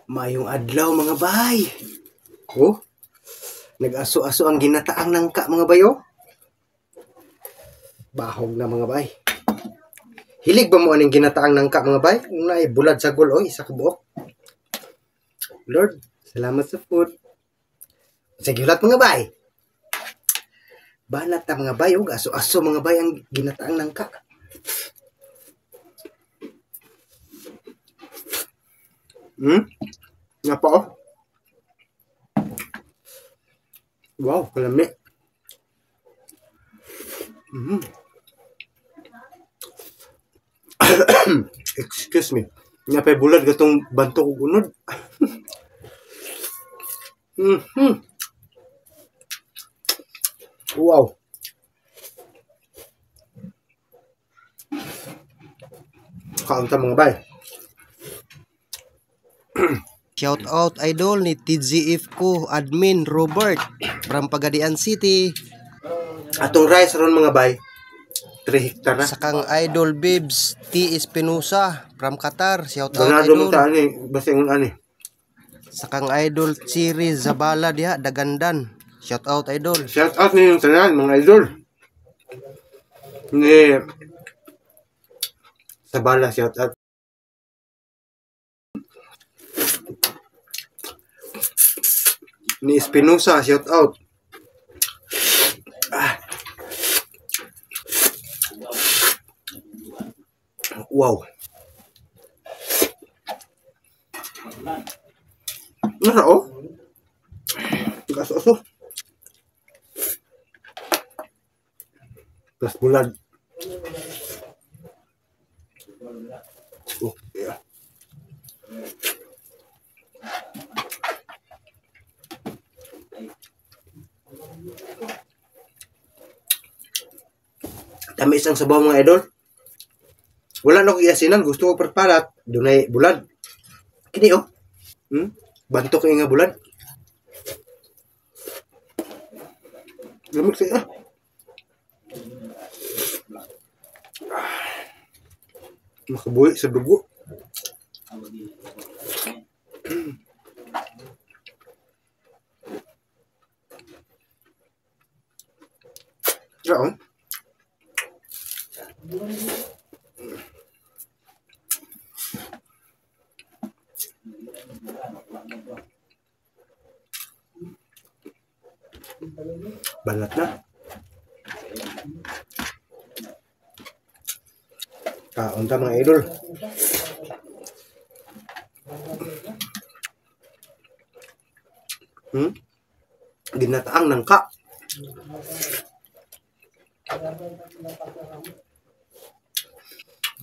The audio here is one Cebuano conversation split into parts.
Maayong adlaw mga bay. Oh. Nag-aso-aso ang ginataang nangka mga bayo. Bahog na mga bay. Hilig ba mo aning ginataang nangka mga bay? Una ay bulad sa gul oy, isa ka buok. Lord, salamat sa food. Sige ulat mga bay. Banat na mga bay, og aso-aso mga bay ang ginataang nangka. Nga pa oh. Wow, kalami. Excuse me. Nga pa'y bulad gatong banto kog unod. Wow. Kaon ta mga bay. Shout out idol ni TGF ko admin Robert from Pagadian City. Atong rice ron mga bay, 3 hektar na. Sakang idol Bibs T Espinosa from Qatar. Shout out Ganado mo idol. ta ani, basta ingon ani. Sakang idol Chiri Zabala diha Dagandan. Shout out idol. Shout out ninyong tanan mga idol. Ni Zabala shout out. Ni Espinosa shout out. Ah. Wow. Nasa oh. Aso-aso. Plus bulad. Oh, yeah. Tamis ang sabaw mga idol. Wala na ko iasinan, gusto ko preparat. Dunay bulad. Kini oh. Bantok kay nga bulad. Lamig siya. Makabuhi sa dugo. Oo. Banat na. Kaon ta mga idol. Ginataang nangka.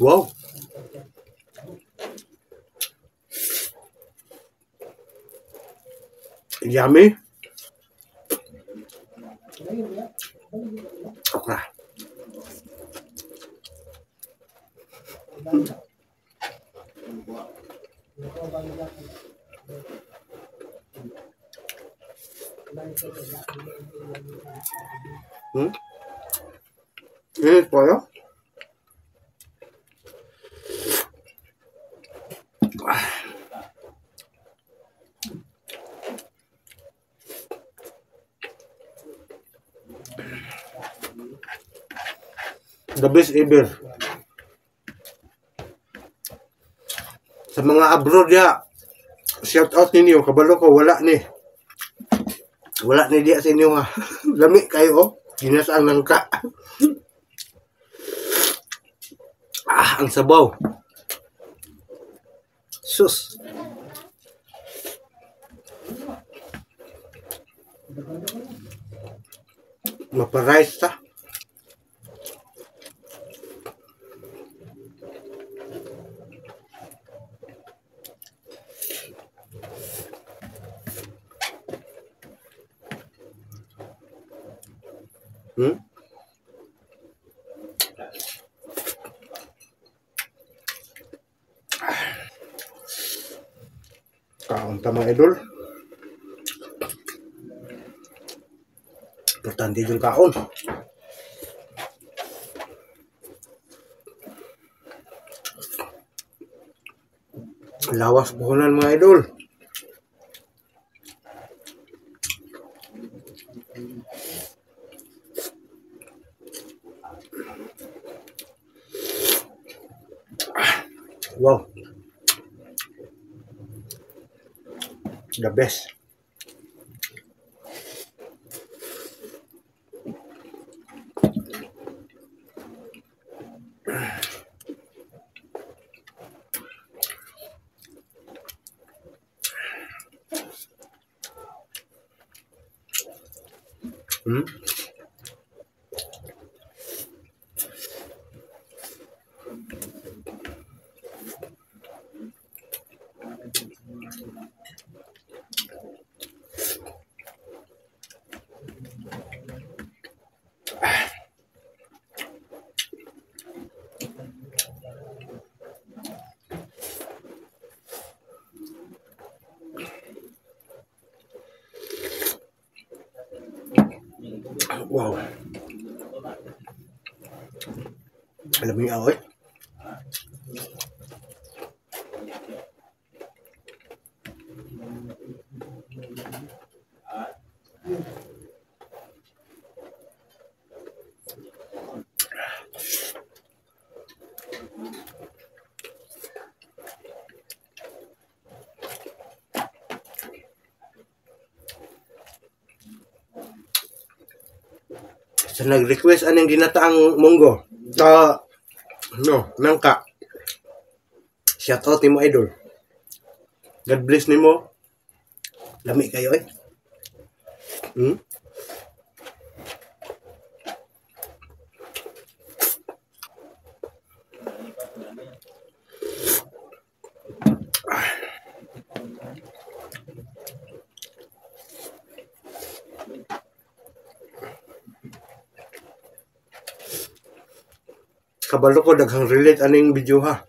Wow. Yummy. Okra. Init po yun. The best ever. Sa mga abroad ya, shout out ninyo, kabalo ko wala ni. Wala ni diya sa inyo ha. Lami kayo oh. Ginasang nangka. Ah, ang sabaw. Sus. Mapa-rice ta. Kaon ta mga idol. Importante yung kaon. Lawas puhunan mga idol. Wow. The best. Wow. Alam mo yung aoy? Sa nag-request anong ginataang munggo? No, nangka. Shout out nimo, idol. God bless nimo. Lami kayo eh. Kabalo ko daghang relate aning video ha.